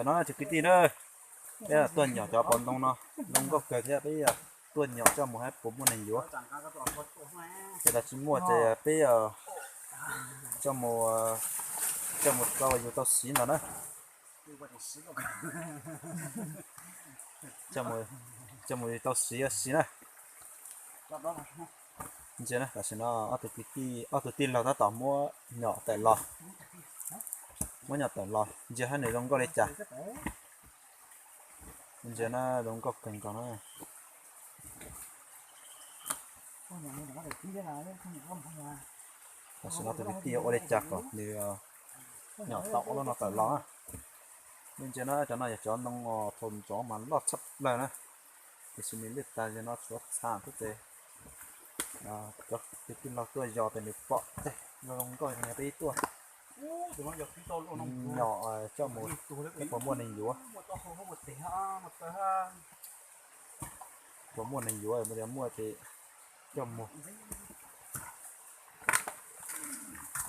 No cov kwv tij na, peb tuaj nyom cov pos ntoo no, zoo nkauj kawg thiab peb tuaj nyom coj mus hab puas muaj neeg yuav. Ces los tsis muaj ces peb coj mus, coj mus rau yus tau siv ntawd na. Coj mus yus tau siv siv na. Ntsia na, tam sim no ob tug tij, ob tug tij laug tab tom muab nyom tawm los, muab nyom tawm los ntsia hab nws zoo nkauj li cas. Ntsia na, zoo nkauj kawg nkaus na. Tam sim no tus kwv tij ua li cas kom nws nyom tau ob lub no tawm los na. Nej ntsia na, cov no yog cov ntoo thaum ntxov mas loj tshaj plaws na, tiam sis nws lwj tas yog no tshuav txha xwb ces cov kwv tij laug tuaj yos ces nws pom tej zoo nkauj no peb tuaj nyom coj mus, puas muaj neeg yuav. Puas muaj neeg yuav, muaj ces coj mus.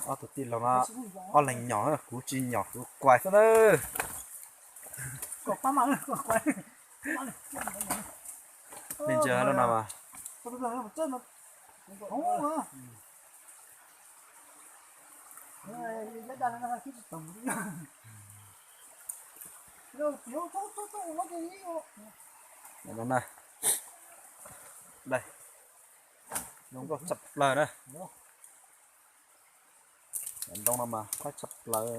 Ob tug tij laug no ob leeg nyom, kuv tsis nyom kuv kuais xwb na. Nej ntsia lub no mas. Daim ntoo na, zoo nkauj tshaj plaws na. Daim ntoo no mas haib tshaj plaws.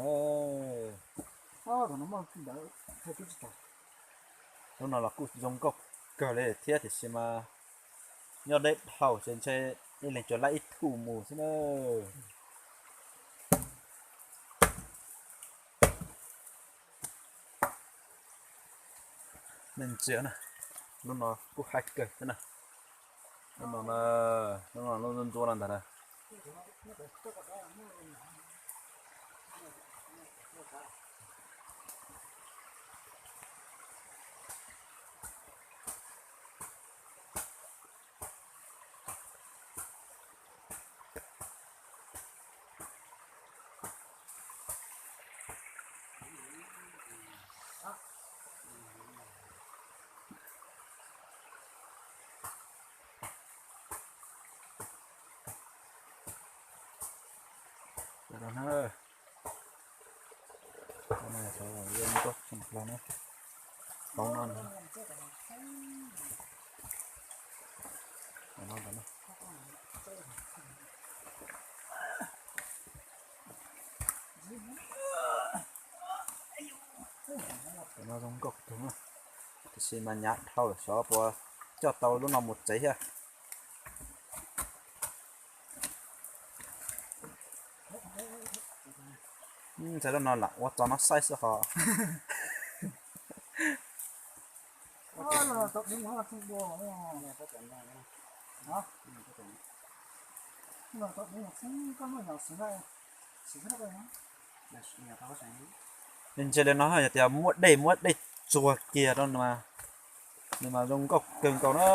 Lub no los kuj zoo nkauj kawg li thiab tiam sis mas nyob deb dhau ces ntshe ib leeg tsuas laib ib tug mus xwb na. Nej ntsia na, lub no kuj haib kawg thiab na. Lub no, lub no lub ntsuab ntsuab no ntag na. Cov no zoo nkauj kawg, tiam sis mas hnyav dhau lawm, xyov puas coj tau lub no mus tsev thiab. Ntxhais lub no lam ua tso no saib xwb hos. Nws ntsia li no yog tias muab dej, muab dej tsuag kiag rau nws mas zoo nkauj kawg nkaus na.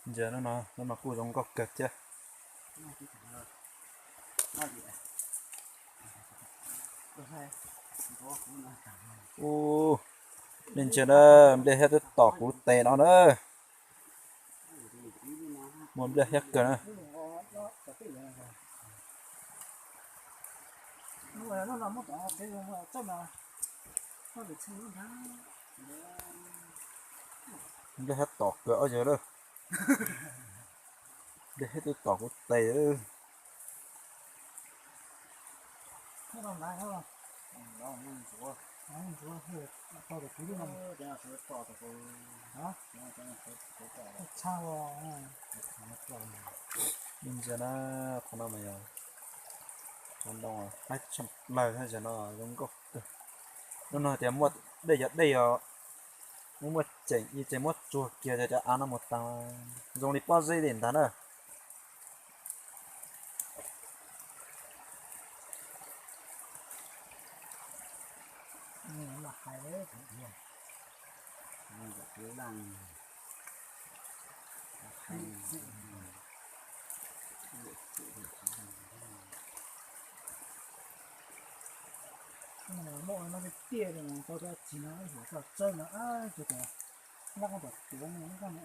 Ntsia lub no, lub no kuj zoo nkauj kawg thiab. Ub, nej ntsia na, npliaj hiab twb tom kuv tes no na. Muaj npliaj hiab kawg na. Npliaj hiab tom kawg ob yawg lawm. Npliaj hiab twb tom kuv tes. Ntsia na, qhov no mas yog qhov ntoo haib tshaj plaws, yog no zoo nkauj kawg. Hnub no tias muaj dej, cov dej os, muaj muaj tseem ib tseem muab tsuag kiag cov av no mus tas zoo li pob zeb li ntag na. Muaj no tiag tiag, tau tsis no yuav tau tsawg no, ces lab koj tom tuav no koj no.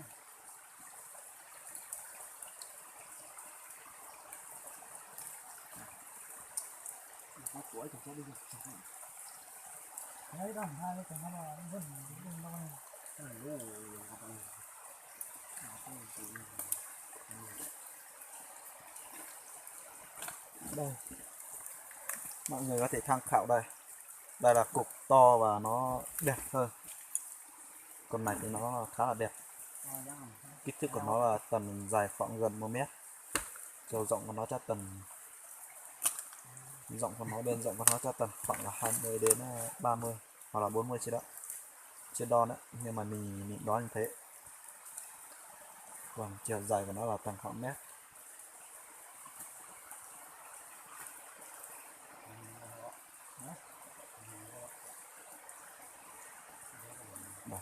Đây, mọi người có thể tham khảo đây. Đây là cục to và nó đẹp hơn. Con này thì nó khá là đẹp. Kích thước của nó là tầm dài khoảng gần một mét. Chiều rộng của nó chắc tầm, rộng của nó, bên rộng của nó chắc tầm khoảng là hai mươi đến, ờ, ba mươi hoặc là bốn mươi gì đó. Chưa đo nữa, nhưng mà mình mình đoán như thế. Còn chiều dài của nó là tầm khoảng mét. Đây.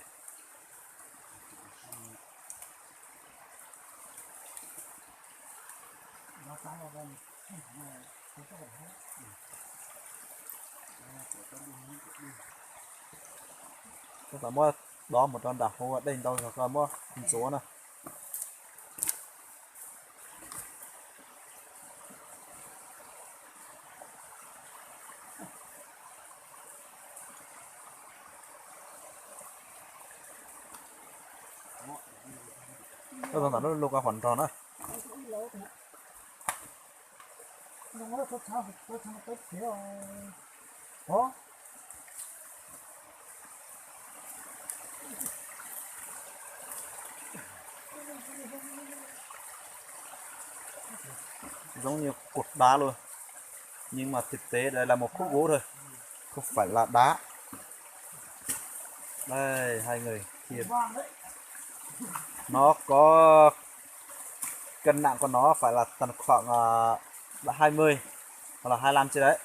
Koj tau muab dob mus rau nram hauv dej ntau, koj muab ntxuav na. Koj tau ntawm lub lub koj qhov nrog na. Giống như cột đá luôn. Nhưng mà thực tế đây là một khúc gỗ thôi. Không phải là đá. Đây, hai người kia. Nó có cân nặng của nó phải là tầm khoảng, à, là hai mươi hoặc là hai lăm gì đấy.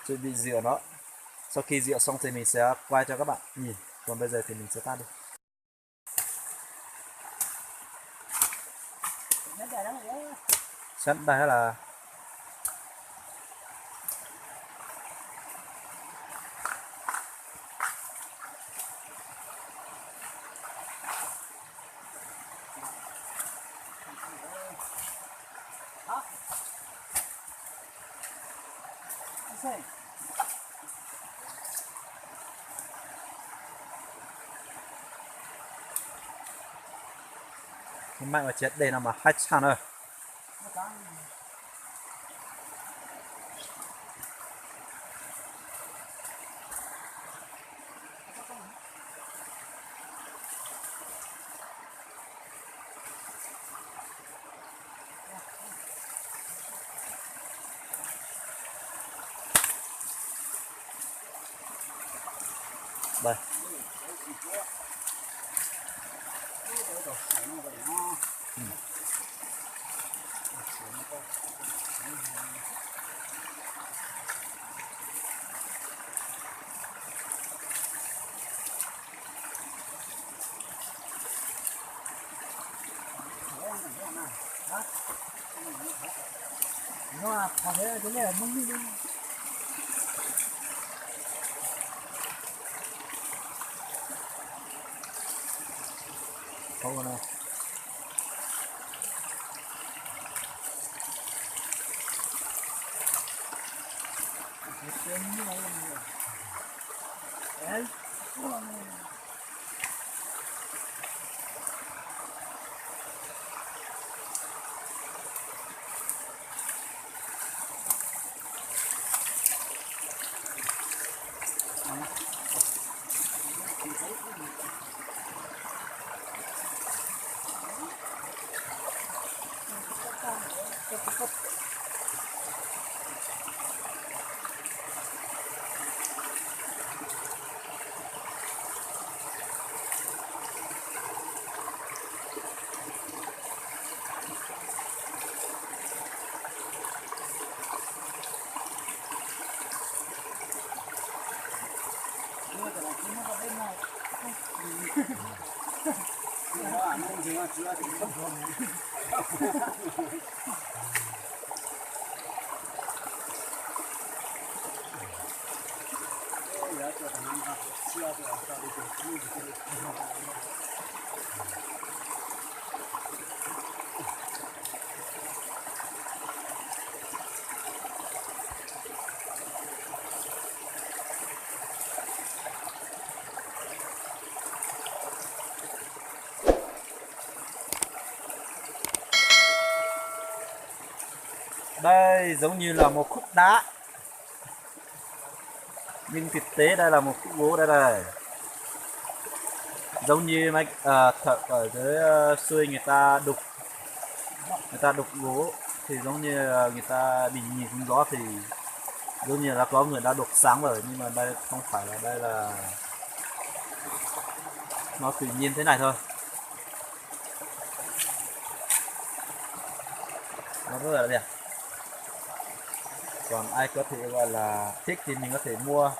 Chuẩn bị rửa nó. Sau khi rửa xong thì mình sẽ quay cho các bạn nhìn. Còn bây giờ thì mình sẽ tắt đi. Sắp đây là Maj ua tsiab dej no mas haib tshaj na. Đây. Đây giống như là một khúc đá. Nhưng thực tế đây là một khúc gỗ đây này. Giống như mấy à, thợ ở dưới à, xuôi người ta đục người ta đục gỗ thì giống như à, người ta mình nhìn không rõ thì giống như là có người đã đục sáng rồi nhưng mà đây không phải là đây là nó tự nhiên thế này thôi. Nó rất là đẹp. Còn ai có thể gọi là thích thì mình có thể mua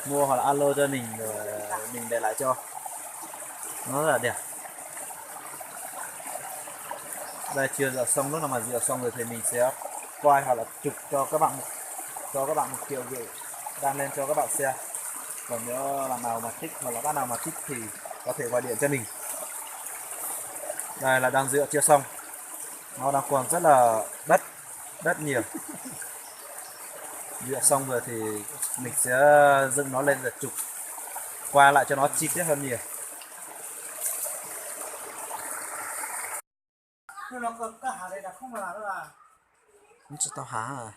mua hoặc là alo cho mình rồi mình để lại cho. Nó rất là đẹp. Đây chưa dọn xong, lúc nào mà dọn xong rồi thì mình sẽ quay hoặc là chụp cho các bạn một cho các bạn một triệu gửi đăng lên cho các bạn xem. Còn nếu bạn nào mà thích hoặc là bác nào mà thích thì có thể gọi điện cho mình. Đây là đang dọn chưa xong. Nó đang còn rất là đất đất nhiều. Dọn xong rồi thì mình sẽ dựng nó lên và chụp quay lại cho nó chi tiết hơn nhiều. Tsis tau hav.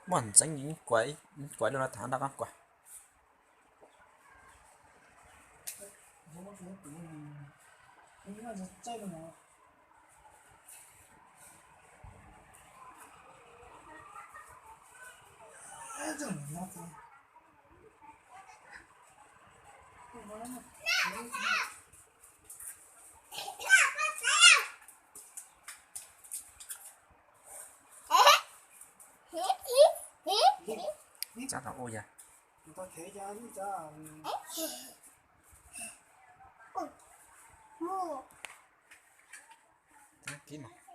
Muaj ntxeev kuav, kuav lub no thav nraj qab kuav. Tsab tau ua yog. Kib mas.